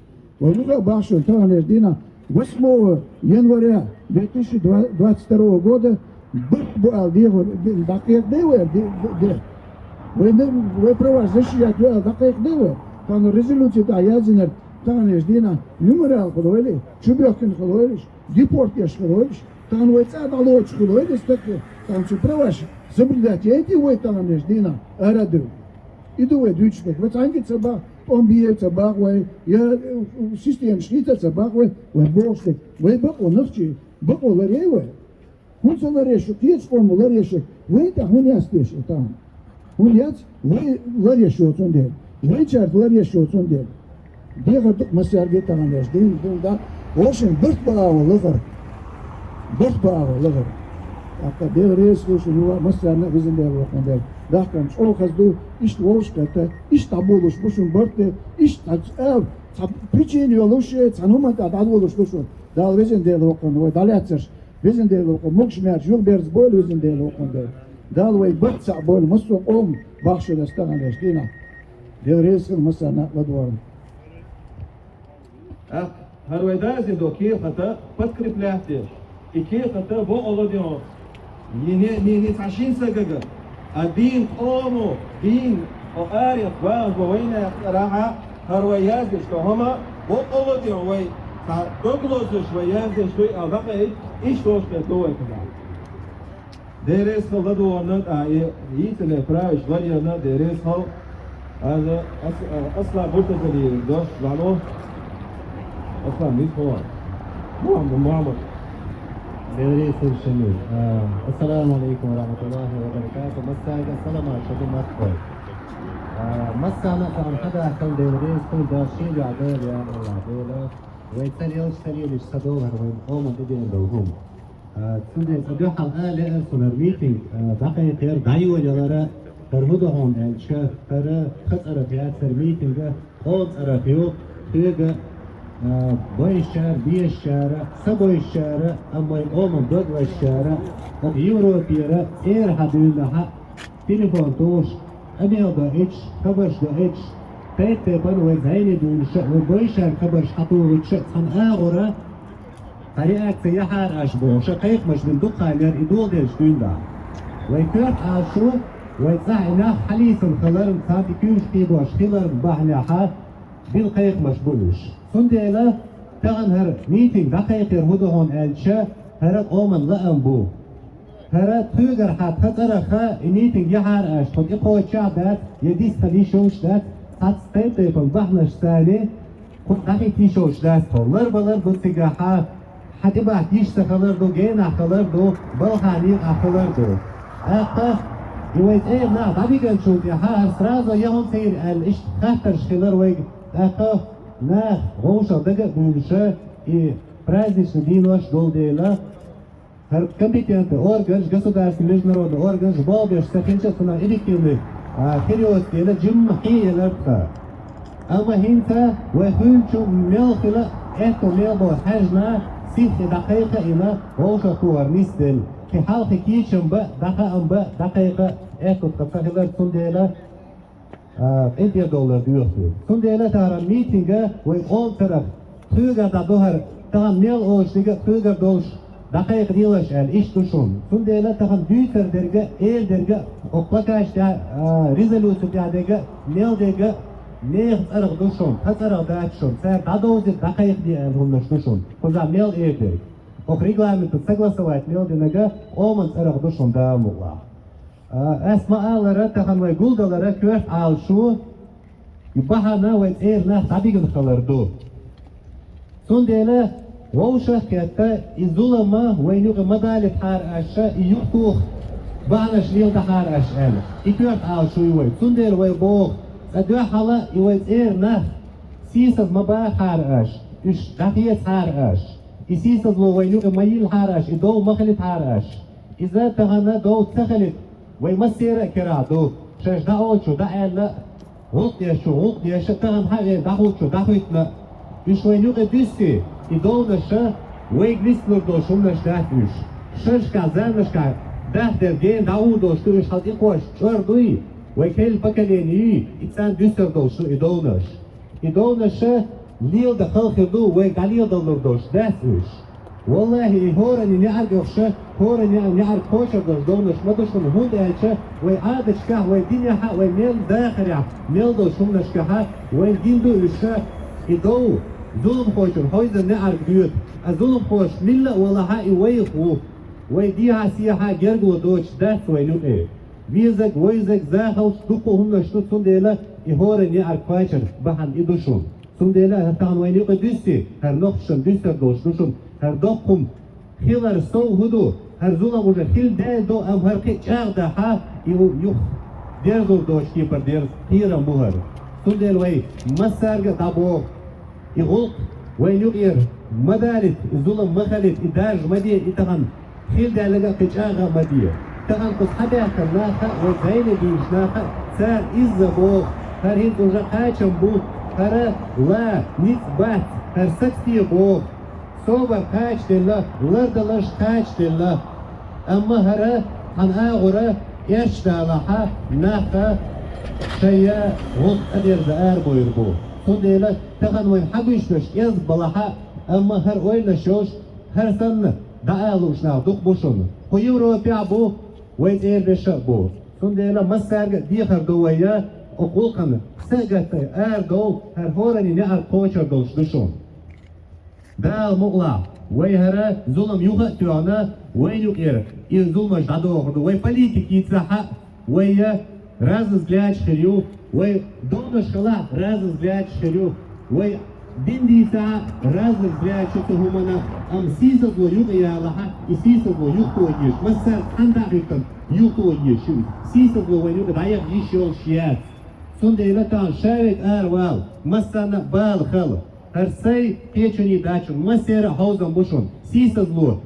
Вай муха а бахьа шуна, тахана леш дийнахь, восьмого января две тысячи двадцать второго года барт бу аьлла дехар дӀакхайкхаде вай, де, де, де. Вай, вай праваш защищать ю аьлла дӀакхайкхаде вай. Тахана резолюци тӀехь яздинарг, тахана леш дийнахь, мемориал хуьлу вай, чубоьхкина хуьлу вай, депорт еш хуьлу вай, тахана вай цӀа дӀалоцуш хуьлу вай, стаг, тахана цу праваш соблюдать яйти вай тахана леш дийнахь, ара а дуьйла. И ду вай дуьйцуш дерг. Вай цхьаьнгге ца боху, тӀом бе а ца боху вай, я, э, системаш хийца а ца боху вай, вай бохуш дерг. Вай бакъо нохчий, бакъо ларъяй вай. ХӀунда ца ларъеш ю, кхечу къомо ларъеш ю, вайна тӀехь хӀунда яц теша и тахана? ХӀунда яц, вай ларъеш йоцун дела, вайчаьрца ларъеш йоцун дела. Дехар ду-кх массаьрга а тахана леш, дин, дин, да. Вовшийн барт баа вай лахара. Барт баа вай лахара. ТӀаккха Дела реза хила шуна, массарна а везан Дела воккхун дерг. Дахкана чӀогӀа хаза ду, иштта вовшахкхетта, иштта дӀаболуш бу шуна барт, иштта цхьа, а, цхьа причина йолуш, цхьана хӀуманна тӀехь дӀадолуш ду шуна. Дала везан Дела воккхун вай дӀалаьцнарш. Везан Дела воккхун, могуш-маьрша юхаберза бойла везан Дела воккхун дерг. Дала вай барт цхьаъ бойла, массо а къоман бахьа шуна аса тахана леш дийнахь. Дела реза хила массарна а ладогӀарна. ТӀаккха хӀара вай дазийна долу кехат подкреплять деш. И кехат бакъо ладоьгӀна. Ни, ни, ни, ни цхьа шина сагага. А дин къомо, дин, о, арахь бахаш бу вайна тӀарахьа, хӀара вай яздеш ду хӀума, бакъо ладоьгӀна вай, цхьа дог лозуш вай яздеш дуй аьлла дӀакъайла, иштта вовшахкхетта ду вай кхузахь. Дела реза хила ладогӀарна, тӀаккха и йийцале правиш ларъярна, Дела реза хила. Аса, ас-, а, Аслан Муртазалиев дош, лаьло. Аслан, мис хӀун? Мухьаммад, Мухьаммад. Дела реза хила шуна. А, ассаламу алейкум ва рахматуллахи ва баракату. Массаьрга саламат шу ду мархой. А, массарна а тахана хьадахкарна Дела реза хила, Дала шен дуьхьа дала, я Аллах, Дела. Вай ца лелаш, ца лелаш, ца долу хӀара вайн къоман тӀедеана долу хӀума. А, цундела цкъа дуьххьал ала лаьара суна хӀара митинг, а, дӀакхайкхар, дӀайолаялар, хӀара хӀун ду хьуна аьлча, хӀара тхан цӀарах яц хӀара митинг, тхоьга цӀарах ю, тхоьга А, бойшара, бешара, ца бойшара, амма вай къоман дог лашшара, ам Европера, цӀера хьадуьйна хьа, телефон тухуш, къамел доуьйтуш, хабарш доуьйтуш, тайп-тайпана вай зӀене дуьйна ша, вай бойшара хабарш хьатохуьйтуш ша, цхьана агӀора, цхьа реакция яхьара аш бохуш, ша кхайкхамаш бина дукха хан яра и доладелча дуьйна. Вай коьрта Ӏалашо, вай цӀахь и нах хьалийцина хиларна, царна и куьйгаш кхийбош хиларна бахьанехьа, бина кхайкхамаш бу уьш. Цундела тахана хӀара митинг дӀакхайкхар хӀун ду хьуна аьлча, хӀара къоман лаам бу. ХӀара тхоьгара хьа тха цӀарах и митинг яхьара аш, тхо тӀекхоччехь дац, я дистхила йиш йолуш дац, цхьацца тайп-тайпана бахьанаш царна, кхуза дӀахӀитта йиш йолуш дац тхо. Ларбалар ду цигахьа, хьа тӀебахка йиш ца хилар ду, генахь хилар ду, балхахь некъахь хилар ду. ТӀаккха и вай цӀера нах дӀабигначул тӀаьхьа, хӀара сразу я хӀунда ца йира аьлла, иштта хаттарш хилар вайга. ТӀаккха наха вовшах дага а буьйлуша, и праздничный дийнош долу дела, хӀара компетентный органаш, государственный, международный органаш болх беш ца хилча а, цунах эффективный, а, хир йоцу дела, жимма хьеялар тхан. Амма хӀинца вай хуьлучу мел хила, аьтто мел боху хьаьжна, сихха дӀакхайкха а йина, вовшахтохар нисделла. Кхин хьалхе кийчам бан, дӀахаам бан, дӀакхайкха а аьтто тхан ца хилар, цундела, а, къинтӀера довлар доьху. Цундела тахана митинга вай къоман цӀарах тхоьгара дӀа ду хӀара, тахана мел олуш дерг а тхоьгара долуш дӀакхайкхаделаш аьлла, иштта ду шуна. Цундела тахана дуьйцур дерг а, эр дерг а, оцу плакаташ тӀехь, а, резолюци тӀехь дерг а, мел дерг а нехан цӀарах ду шуна, тхан цӀарах дац шуна, цара дӀадовзийта, дӀакхайкхаде аьлла хӀуманаш ду шуна. Кхузахь мел эр дерг. Оцу регламентан согласовать мел динарг а къоман цӀарах ду шуна, Дала мукъалахь. А, ас ма-аллара, тахана вай гулдалара коьрта Ӏалашо, и бахьана вай цӀера нах дӀабигна хилар ду. Цундела вовшах а кхетта, и зулам вайна юкъе ма далийтахьара аш, и юхатоха бахьанаш леладахьара аш аьлла, и коьрта Ӏалашо ю вай. Цундела вай боху, цкъа дуьххьала и вай цӀера нах сийсаз ма бахахьара аш, уьш дӀахецахьара аш, и сийсазло вайна юкъе ма йиллахьара аш, и дов ма хилийтахьара аш. Иза тахана дов ца хилийта вай массеран а карахь ду, шаьш дӀаолучо дӀааьлла а, гӀуллакх дешчо гӀуллакх деш а, тахана хьавеана дӀахӀуттучо дӀахӀуьттина а. Уьш вайна юкъе дуьссий, и довнаш а, вайга нислур долуш хӀуманаш дац уьш. Шерашкахь, заманашкахь дахделла гена дӀагӀур долуш ду уьш, хьал тӀекхоччуш чӀор дуй, вай келла поколени юй, и царна дуьсур долуш ду и довнаш. И довнаш а леладан хала хир ду, вайга дӀалеладалур долуш дац уьш. Валлахи, и хӀоранна неӀарга оьхуш а, хӀоранна неӀарга кхочур долуш довнаш ма ду шуна, хӀунда аьлча вай Ӏадаташкахь, вай динехь а, вай мел дахарехь мел долчу хӀуманашкахь а вайна гина ду уьш а, и дов зуламхочун хьовзаран неӀарга доьду, а зуламхоша милла а валахь а, и вайх ву. Вай дехьа-сехьа гергало доцуш дац вайна юкъе. Везарг, вовзарг, захалш, дуккха а хӀуманаш ду, цундела и хӀоранна неӀарга кхачар бахьана и ду шуна. Цундела хӀара тахана вайна юкъе дуьссий, хӀара нохчашна дуьсур долуш ду шуна, хӀара доккха хӀума хилар сов хӀун ду, хӀара зулам уже хилла даьлла ду, амма хӀара кхин а чӀагӀдахь а, и юха дерзор доцу кепара дерза кхерам бу хӀара. Цундела вай массаьрга а дӀабоху, и гӀуллакх вайна юкъера ма далийта, и зулам ма хилийта, и даржа ма де, и тахана хилла даьлларг а кхин чӀагӀа а ма де. Тахана кхуза хьабаьхкина нах а, вай зӀене дуьйлучу нах а, цара изза боху, хӀара хӀинца уже кхачам бу, хӀара ла ницкъ бац, хӀара сацаде боху. Собар кхачаделла, лардаларш кхачаделла. Амма хӀара цхьана агӀора эшча далахь а, нах а шайн гӀуллакх тӀедерза арабойр бу. Цундела тахана вайн хьагуьйсинарш кӀезга балахь а, амма хӀара ойланаш йолуш, хӀара санна дӀаала лууш нах дукха бу шуна. Кху Европехь а бу, вай цӀера берш а бу. Цундела массаьрга а дехар ду вай, оцу гӀуллакхана са а гатта арадовла, хӀара хӀоранна неӀарга кхочур долуш ду шуна. Дала мукъалахь, вай хӀара зулам юха а тоьхна, вайна юкъера и зуламаш дӀадохур ду. Вай политика йийцахь а, вай разный взглядаш хир ю, вай довнаш хилахь а разный взглядаш хир ю, вай дин дийцахь а разный взглядаш ю цу хӀуманна, амма сийсазло юкъа ялахь а, и сийсазло юхатоха езаш, массаьрга цхьаьна дӀа а хӀуьттуш юхатоха езаш ю иза. Сийсазло вайна юкъа дӀаяхьа йиш йолуш яц. Цундела тахана шаверг аравала, массарна а бала хала. ХӀара сайн, кхечунний, дачун, массеран а хьовзам бу шуна. Сийсазло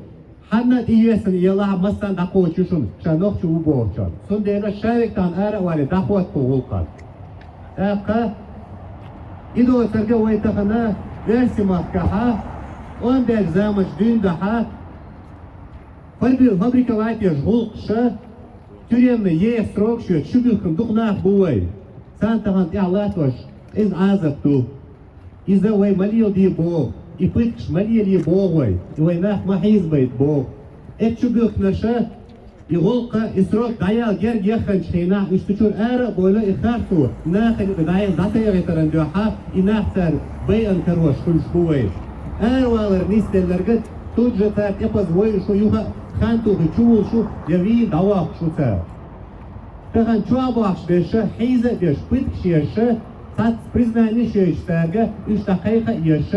хьанна а тӀеоьссина ялахь а, массарна а дӀакхочуш ю шуна, ша нохчо ву бохучарна. Цундела шаверг тахана ара а вале, дӀахӀотта кху гӀуллакхах. ТӀаккха и доцург а вай тахана Оьрсиймахкахьа, он беш заманаш дуьйна дахьа, фабри-, фабриковать еш гӀуллакхаш, тюремный е срокаш йоцуш чубуьхкина дукха нах бу вай. Царна тахана тӀехь латтош къиза Ӏазап ду. Иза вай ма леладе боху, и пыткаш ма лелае боху вай, и вай нах ма хьийзабайта боху. Эцу чубуьхкинаша и гӀуллакх, и срок дӀаяла герга яхханчу хенахь, уьш цу чуьра ара а бовла, и харцо нахана юкъа дӀаяла дӀатайгӀийтаран дуьхьа, и нах цара байъина карош хуьлуш бу вай. Аравалар нисделларга, тут же цара тӀепаза войуш ву, юха а хан тухий чувулуш ву, я вийна дӀавоккхуш ву цара. Тахана чохь бохкуш берша, хьийза а берш, пыткаш еш, цхьацца признаниш йойтуш цаьрга, уьш дӀакхайкха а еш,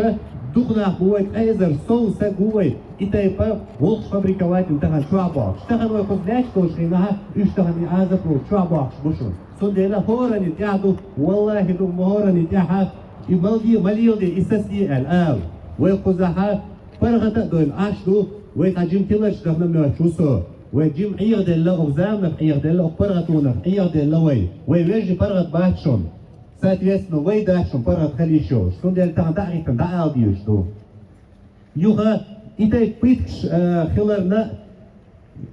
дукха нах бу вай, ткъа эзар сов саг ву вай, и тайпа гӀуллакхаш фабриковать йина тахана чохь бохкуш. Тахана вай кхуза лаьтташ долуш хенахь, уьш тахана и Ӏазап луш чохь бохкуш бу шуна. Цундела хӀоранна тӀехь ду, валлахӀи ду, хӀоранна тӀехь, и ма ле-, ма леладе, и сацаде аьлла ала. Вай кхузахьа паргӀат а дойла Ӏаш ду, вай цхьа жима тиларш дахана моьттуш ву со. Вай жима Ӏехаделла, оха заманах Ӏехаделла, оха паргӀатонах Ӏехаделла вай. Вай вежарий паргӀат бац шуна. Соответственно, вай дац шуна паргӀат хила йиш йолуш. Цундела тахана дӀа а хӀиттина, дӀаала дезаш ду. Юха и тайпа пыткаш, а, хиларна,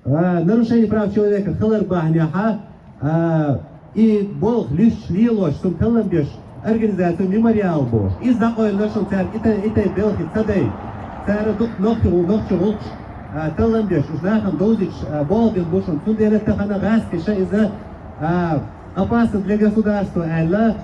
а, нарушение прав человека хилар бахьанехьа, а, и болх луьстуш лелош, цунна таллам беш организацию «Мемориал» бохуш. Иза дӀакъевлина шуна цаьрга и тайпа, и тайпа белхи ца дай. Цара дукха нохчи, нохчи гӀуллакхаш, а, таллам беш, уьш нахана довзуьйтуш, а, болх бина бу шуна. Цундела тахана гӀаскхиша иза, а, опасно для государства аьлла,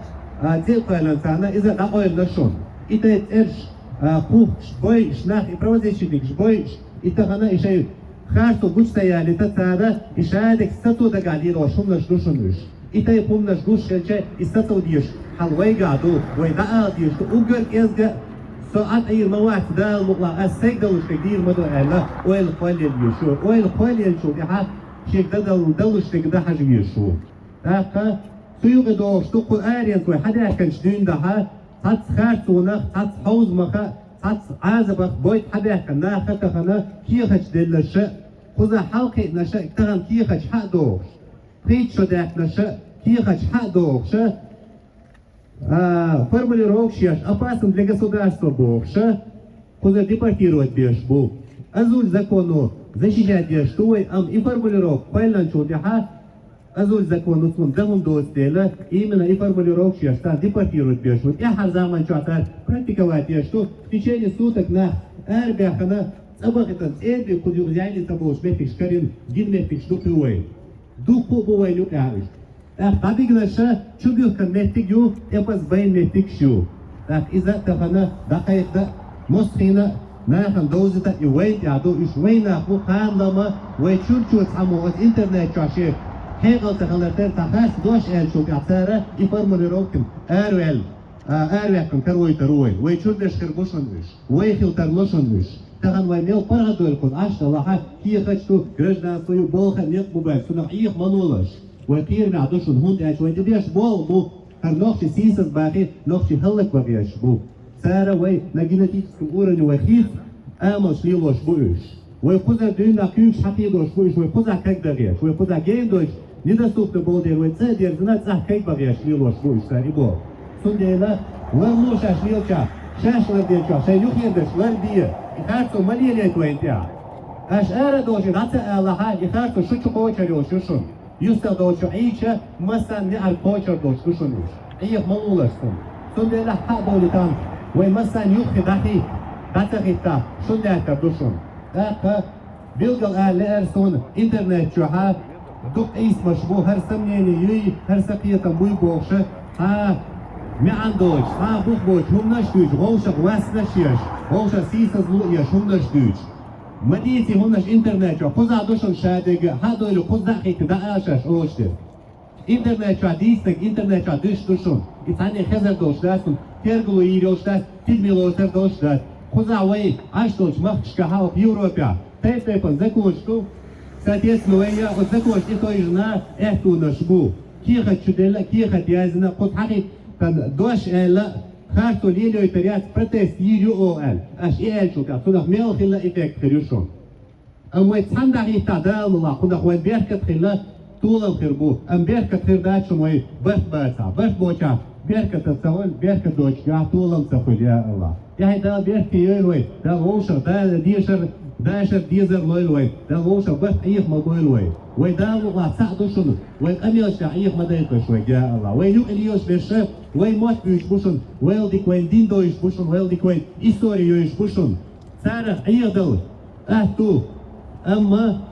а, цӀе а кхоьллина царна, иза дӀакъевлина шуна. И тайпа цӀераш, а, кхухкуш, бойуш, нах и правозащитникаш бойуш, и тахана и шайн харцо гучу ца ялийта цара, и шадерг сацо дагахь лелош хӀуманаш ду шуна уьш. И тайпа хӀуманаш гуш хилча, и сацо дезаш хьал вайгахь ду, вай дӀаала дезаш ду, уггар кӀезга а со Ӏа тӀера ма вац, Дала мукъалахь, ас сайга далуш дерг дийр ма ду аьлла, ойла кхоллаелла везаш ву. Ойла кхоллаеллачул тӀаьхьа шега дан дал-, далуш дерг дан хьажа везаш ву. ТӀаккха цу юкъа догӀуш ду кху аренца вай хьадаьхкинчу дуьйна дахьа, цхьацца харцонах, цхьацца хьовзамаха, цхьацца Ӏазапах бойта хьабаьхкина наха тахана кехаташ делларша, кхуза хьалакхиънаша, тахана кехаташ хьа а догӀуш, пхийтта шо даьхкинаша, кехаташ хьа а догӀуша, а, формулировкаш еш, опасно для государства бохуша, кхуза депортировать беш бу. Азуль закону защищать деш ду вай, амма и формулировка кхоьллинчул тӀаьхьа, азуль закону цунна дан хӀума доцу дела, именно и формулировкаш еш, царна депортировать беш бу. ТӀаьххьара заман чохь цара практиковать еш ду, в течение суток нах арабаьхкина, цӀа бахийтина, цӀера бен кхуза юкъа яьлла ца болуш меттигаш карийна, гина меттигаш ду кху вай. Дуккха а бу вайна юкъахь уьш. ТӀаккха дӀабигнаша чубуьхкина меттиг ю, тӀепаза байна меттигаш ю. ТӀаккха иза а тахана дӀакхайкхадан а, массо хенахь нахана довзийта а и вайна тӀехь ду, уьш вайн нах бу, ханлама вай чуьра-чуьра цхьаммо оцу интернет чохь шен хьекъал ца хилар тера цхьа харц дош аьллачул тӀаьхьа цара и формулировкин араваьлла, а, араваьккхина каройтур ву вай. Вай чуьра дерш хир бу шуна уьш. Вай хила тарло шуна уьш. Тахана вай мел паргӀат дойла кхуза Ӏаш далахьа, кехаташ ду, гражданство ю, болх а, некъ бу баьлла, цунах Ӏеха ма лолаш. Вай кхерамехь ду шуна, хӀунда аьлча вай тӀедеш болх бу, хӀара нохчий сийсаз бахий, нохчий хӀаллакбан гӀерташ бу. Цара вай на генетическом уровне вай хийца амалш лелош бу уьш. Вай кхузара дуьйна куьйгаш хьакхийдош бу уьш, вай кхузахь кагдан гӀерташ, вай кхузахь гена дойчу, недоступно болу дела вай цӀа а дерзина, цӀахь кагбан гӀерташ лелош бу уьш цара и болх. Цундела ларло шаьш лелачохь, шаьш лардечохь, шайн юххера дерш ларбе, и харцо ма лелайта вайна тӀехь. Аша ара а долчу дӀа ца алахьа, и харцо шу чу кхочур йолуш ю шуна. Юьстах долчу Ӏийча, массарна неӀарга кхочур долуш ду шуна уьш. Ӏеха ма лолаш цунна. Цундела хьа а довлийтахьа, вай массарна юххе дӀахи-, дӀа ца хиттахь, шуна лаьттар ду шуна. ТӀаккха билггал ала лаьара суна интернет чохьа дукха къийсамаш бу, хӀара сомнение юй, хӀара сакхетам буй бохуша, хьа, маьӀна доцуш, хьа, бух боцуш хӀуманаш а дуьйцуш, вовшах васнаш а еш, вовшах сийсазло а еш хӀуманаш а дуьйцуш. Ма дийци хӀуманаш интернет чохь, кхузахь ду шуна шадерг а, хьа а дойла, кхуза дӀа а хӀитта, дӀа а шаьш олуш дерг. Интернет чохь дийцинарг интернет чохь дуьсуш ду шуна. И цхьанне хезар долуш дац шуна, тергалуш йийр йолуш дац, тидаме лоцур долуш дац. Кхузахь вай Ӏаш долчу махкашкахьа окху Европехь тайп-тайпана законаш ду. Соответственно, вай я оцу законаш тӀетойжина аьттонаш бу. Кехат чу делла, кехат яздина, кхуза хьахиттана дош аьлла, харцо лелойтар яц, протест йийр ю оха аьлла. Аша и аьллачул тӀаьхьа цунах мел хилла эффект хир ю шуна. Амма вай цхьаьна дӀахӀиттахь, Дала мукъалахь, кхунах вайн беркат хилла, толам хир бу. Амма беркат хир дац шуна вай барт бацахь. Барт боцахь, беркат ца хуьлу, беркат доцучохь толам ца хуьлу, я АллахӀ. ТӀехье Дала беркате йойла вай, Дала вовшах, Дала дешар, дашар, дезар лойла вай, Дала вовшах барт Ӏеха ма бойла вай. Вай Дала мукъа цхьаъ ду шуна, вай къамелашка Ӏеха ма дайталаш вай, я АллахӀ. Вай юкъе лелаш берш, вай мотт буьйцуш бу шуна, вай дика вайн дин дойуш бу шуна, вай дика вайн истори йойуш бу шуна. Царах Ӏехадала атта ду. Амма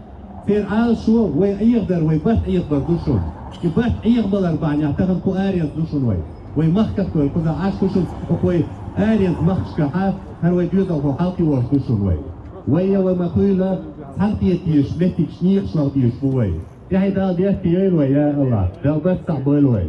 церан Ӏалашо вай Ӏехадар, вай барт Ӏехабар ду шуна. И барт Ӏехабалар бахьанехь тахан кху аренца ду шуна вай. Вай махках вай кхузахь Ӏаш ду шуна, кху вай аренца махкашкахьа, хӀара вай доьзалхо хьалкхиош ду шуна вай. Вай я вай ма-хуьйла цхьаьнакхета дезаш меттигаш, некъаш лаха дезаш бу вай. ТӀехье Дала беркате йойла вай, я АллахӀ, Дала барт цхьаъ бойла вай.